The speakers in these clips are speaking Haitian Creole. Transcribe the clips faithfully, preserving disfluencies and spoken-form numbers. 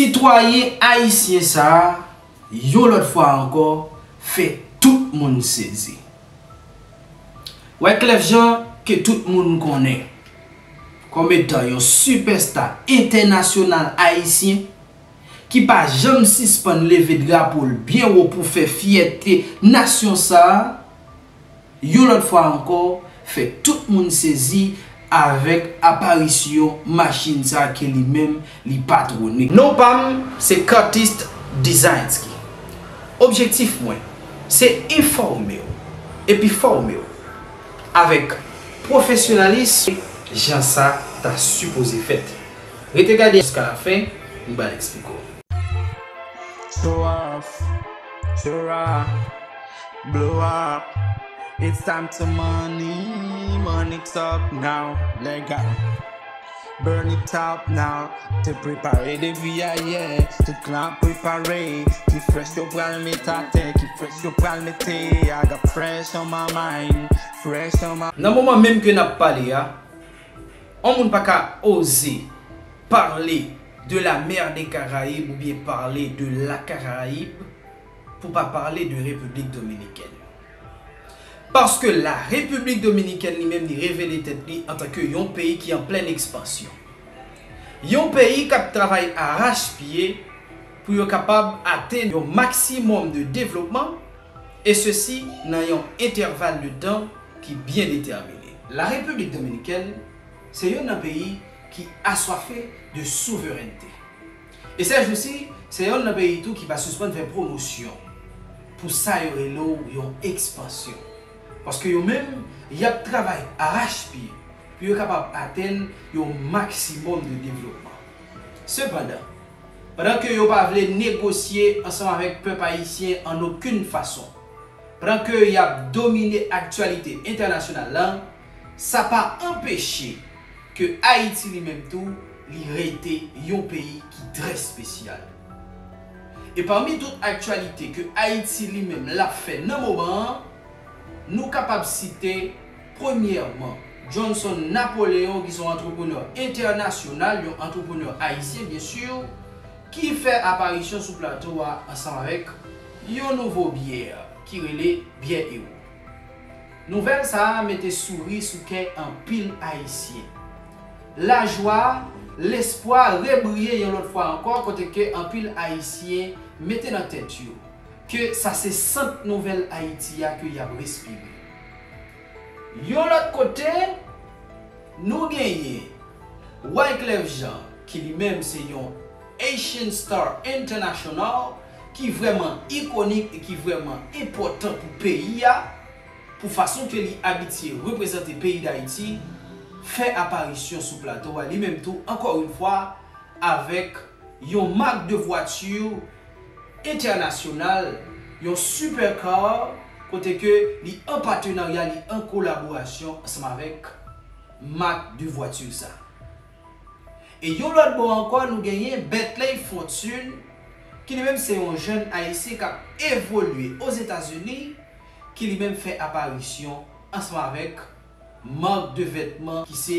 Sitwayen ayisyen sa a, yon lòt fwa ankò, fè tout moun sezi. Wyclef Jean, ke tout moun konnen kòm etan yon sipèsta entènasyonal ayisyen, ki pa janm sispann leve drapo l byen wo pou fè fyète nasyon sa a, yon lòt fwa ankò, fè tout moun sezi avèk aparisyon machin sa a ke li menm li patwone. Non pa m, se Kartist Designs. Objektif mwen, se enfòme w epi fòme w avèk pwofesyonalis jan sa ta sipoze fèt. Rete gade jiska lafen, m pral eksplike w. Show off, show off, blow up. It's time to money, money talk now. Let go. Burn it up now. Te prepare depi ayè, tout klan prepare. Ki fresh yo pral met atè, ki fresh yo pral mete. I got fresh on my mind, fresh on my Nan moman menm ke n ap pale a, yon moun pa ka oze pale de la mer des Caraïbes oubyen pale de la Karayib pou pa pale de Repiblik Dominikèn. Paske la Repiblik Dominikèn li menm li revele tèt li antanke yon peyi ki an plèn ekspansyon. Yon peyi k ap travay arachpye pou yo kapab atenn yon maksimòm de devlopman, e sesi nan yon entèval de tan ki byen detèmine. La Repiblik Dominikèn se youn nan peyi ki aswafe de souverènte. E sèjousi, se youn nan peyi tou ki pa sispann fè pwomosyon pou sa yo rele w yon ekspansyon. Paske yo menm, y ap travay arachpye pou yo kapab atenn yon maksimòm de devlopman. Sepandan, pandan ke yo pa vle negosye ansanm avèk pèp ayisyen an okenn fason, pandan ke y ap domine aktyalite entènasyonal la, sa pa anpeche ke Ayiti li menm tou, li rete yon peyi ki trè espesyal. E pami tout aktyalite ke Ayiti li menm l ap fè nan moman an, nou kapab site, premyèman, Johnson Napoléon ki se yon antreprenè entènasyonal, yon antreprenè ayisyen byen si, ki fè aparisyon sou plato a ansanm avèk yon nouvo byè ki rele byè Ewo. Nouvèl sa a mete souri sou kè anpil ayisyen. Lajwa, lespwa rebriye yon lòt fwa ankò kote ke anpil ayisyen mete nan tèt yo ke sa se sant nouvèl Ayiti a ke y ap respire. Yon lòt kote, nou genyen Wyclef Jean, ki li menm se yon Asian Star International, ki vrèman ikonik e ki vrèman enpòtan pou peyi a, pou fason ke li abitye reprezante peyi Dayiti, fè aparisyon sou plato a, li menm tou, ankò yon fwa, avèk yon mak de vwati entènasyonal, yon supercar, kote ke li an patenarya, li an kolaborasyon ansanm avèk mak de vwati sa. E yon lòt bò ankò, nou genyen Bentley Fortune, ki li menm se yon jèn ayisyen k ap evolye Ozetazini, ki li menm fè aparisyon ansanm avèk mak de vètman ki se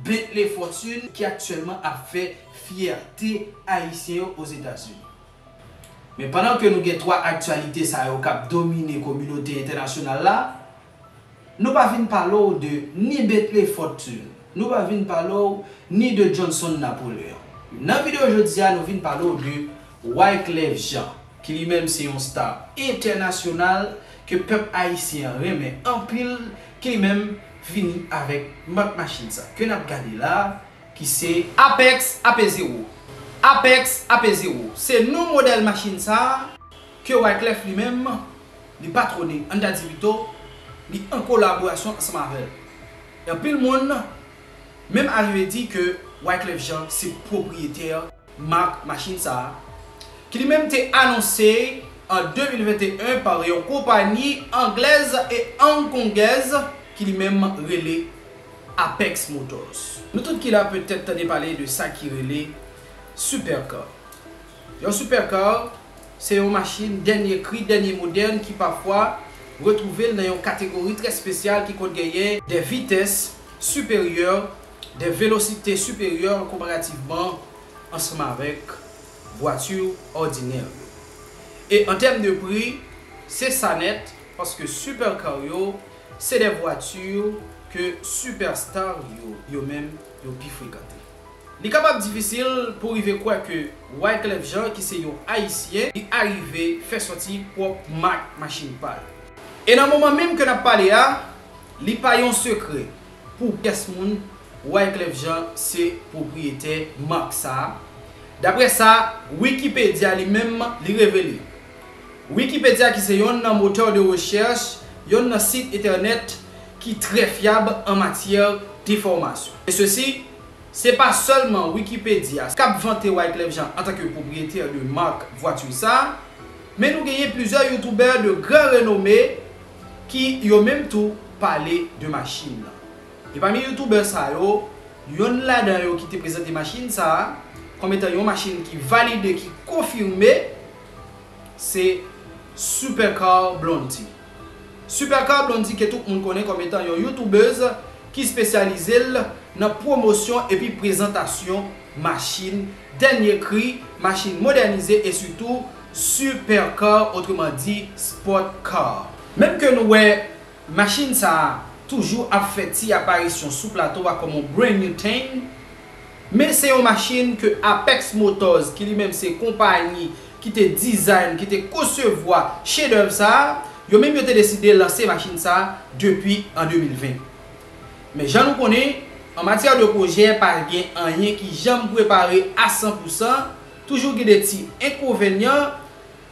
Bentley Fortune, ki aktyèlman ap fè fyète ayisyen yo Ozetazini. Men pandan ke nou gen twa aktyalite sa yo k ap domine kominote entènasyonal la, nou pa vin pale w de ni Bentley Fortune, nou pa vin pale w ni de Johnson Napoléon. Nan videyo jodi a, nou vin pale w de Wyclef Jean, ki li menm se yon star entènasyonal ke pèp ayisyen an renmen anpil, ki li menm vini avèk mak machin sa ke n ap gade la, ki se Apex A P zéro. Apex A P zéro se non modèl machin sa ke Wyclef li menm li patwone, ann ta di pito, li an kolaborasyon ansanm avè l. E anpil moun menm arive di ke Wyclef Jean se pwopriyetè mak machin sa a, ki li menm te anonse an de mil venteyen pa yon konpayi anglèz e angkongèz ki li menm rele Apex Motors. Nou tout ki la petèt tande pale de sa ki rele supercar. Yon supercar, se yon machin dènye kri, dènye modèn ki pafwa retwouve l nan yon kategori trè espesyal ki konn genyen de vitès siperyè, de velosite siperyè konparativman ansanm avèk vwati òdinè yo. E an tèm de pri, se sa nèt, paske supercar yo, se de vwati ke superstar yo, yo menm, yo pi frekante. Li kapab difisil pou rive kwè ke Wyclef Jean, ki se yon Ayisyen, li arive fè sòti pwòp mak machin pa l. E nan moman menm ke n ap pale a, li pa yon sekrè pou pyès moun, Wyclef Jean se pwopriyetè mak sa a. Daprè sa Wikipedia li menm li revele. Wikipedia ki se yonn nan motè de rechèch, yonn nan sit entènèt ki trè fyab an matyè de enfòmasyon. E sesi, se pa sèlman Wikipedia k ap vante Wyclef Jean antanke pwopriyetè de mak vwati sa a, men nou genyen plizyè youtubè de gran renome ki yo menm tou pale de machin nan. E pami youtubè sa yo, yonn ladan yo ki te prezante machin sa a kòm etan yon machin ki valide, ki konfime, se Supercar Blondie. Supercar Blondie ke tout moun konnen kòm etan yon youtubèz ki espesyalize l nan pwomosyon epi prezantasyon machin dènye kri, machin modènize e sitou supercar, otreman di sport car. Menm ke nou wè machin sa a toujou ap fè ti aparisyon sou plato a kòm yon brand new thing, men se yon machin ke Apex Motors, ki li menm se konpayi ki te dizayn, ki te konsevwa chedèv sa a, yo menm yo te deside lanse machin sa a depi an de mil ven. Men jan nou konnen, an matyè de pwojè, pa gen anyen ki janm prepare a san pou san, toujou gen de ti enkonvenyan,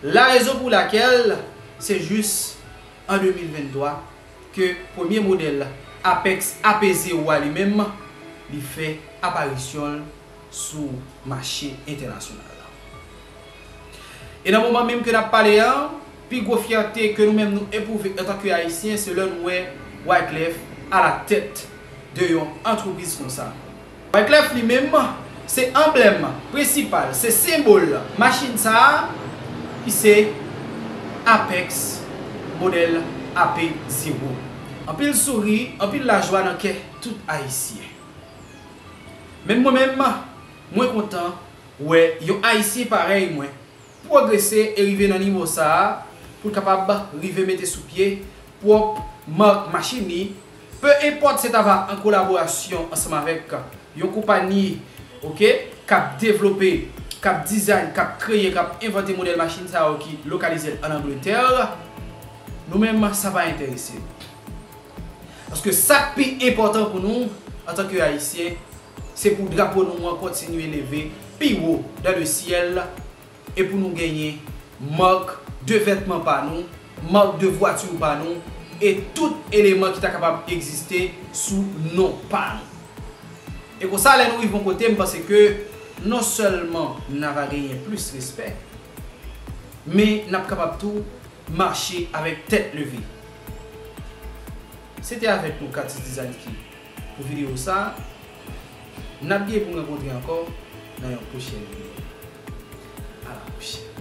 la rezon pou lakèl se jis an de mil venntwa ke premye modèl Apex A P zewo a li menm, li fè aparisyon l sou mache entènasyonal la. E nan moman menm ke n ap pale a, pi gwo fyète ke nou menm nou epwouve antanke Ayisyen, se lè nou wè Wyclef alatèt de yon antrepriz konsa. Wyclef li menm, se anblèm prensipal, se senbòl machin sa a, ki se Apex modèl A P zewo. Anpil souri, anpil lajwa nan kè tout Ayisyen. Menm mwen menm, mwen kontan wè yon Ayisyen parèy mwen pwogrese e rive nan nivo sa a, pou l kapab rive mete sou pye pwòp mak machin li, pe enpòt se ta va an kolaborasyon ansanm avèk yon konpayi, oke, k ap devlope, k ap dizayn, k ap kreye, k ap envante modèl machin sa yo ki lokalize l ann Angletè, nou menm, sa pa enterese nou. Paske sa k pi enpòtan pou nou, antanke Ayisyen, se pou drapo nou an kontinye leve pi wo dan le syèl, e pou nou genyen mak de vètman pa nou, mak de vwati pa nou, e tout eleman ki ta kapab egziste sou non pa nou. E konsa, lè nou rive yon kote, m panse ke non sèlman n a va genyen plis respè, men n ap kapab tou mache avèk tèt leve. Se te avèk nou, Katis Dizanski, pou videyo sa a. N ap gen pou n rankontre ankò nan yon pwochèn videyo. A la pwochèn.